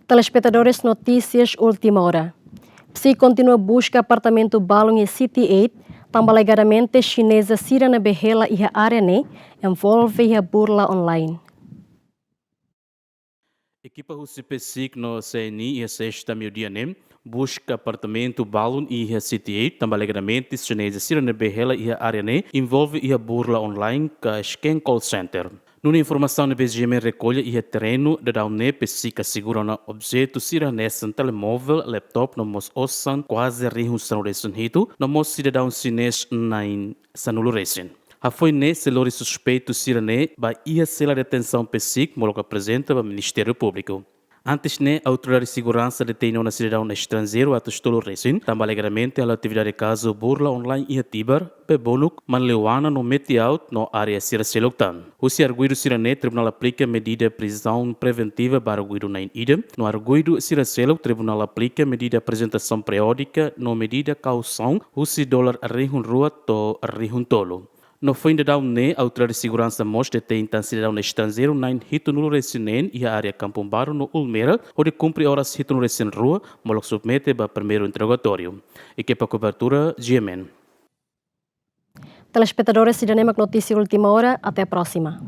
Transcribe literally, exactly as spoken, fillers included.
Telespetadores, notísias última hora. PCIC kontinua buska apartamentu balun iha City eight, tanba alegadamente xineza sira ne'ebé hela iha área ne'e envolve iha burla online. Ekipa husi PCIC no C N I iha sesta meiudia ne'e buska apartamentu balun iha City eight, tanba alegadamente xineza sira ne'ebé hela iha área ne'e envolve iha burla online ka scam call center. Nune'e informasaun ne'ebé GMN rekolla iha terrenu, daudaun ne'e PCIC asegura ona objetu sira hanesan telemóvel, laptop no mós osan kuaze rihun sanulu-resin-hitu, no mós sidadaun xinez na'in sanulu-resin. Hafoin ne'e, sei lori suspeitu sira ne'e ba iha sela detensaun PCIC molok aprezenta ba Ministériu Públiku. Antes ne'e, autoridade seguransa detein ona sidadaun estranjeiru atus tolu-resin, tanba alegadamente halo atividade kazu burla online iha Tibar, Bebonuk, Manleuana no Metiaut no área sira seluk tan. Husi arguidu sira ne'e, tribunál aplika medida prizaun preventiva ba arguidu na'in-ida, no arguidu sira seluk tribunál aplika medida aprezentasaun periódika no medida kausaun husi dolar rihun rua to'o rihun tolu. No foin daudaun ne'e, autoridade seguransa mós detein tan sidadaun estranjeiru na'in hitunulu-resin-neen iha área Kampung Baru no Ulmera, hodi kumpre oras hitunulu-resin-rua, molok submete ba primeiru interrogatóriu. Ekipa kobertura, GMN. Telespetadores, ida-ne'e mak notísia última hora. Até a próxima.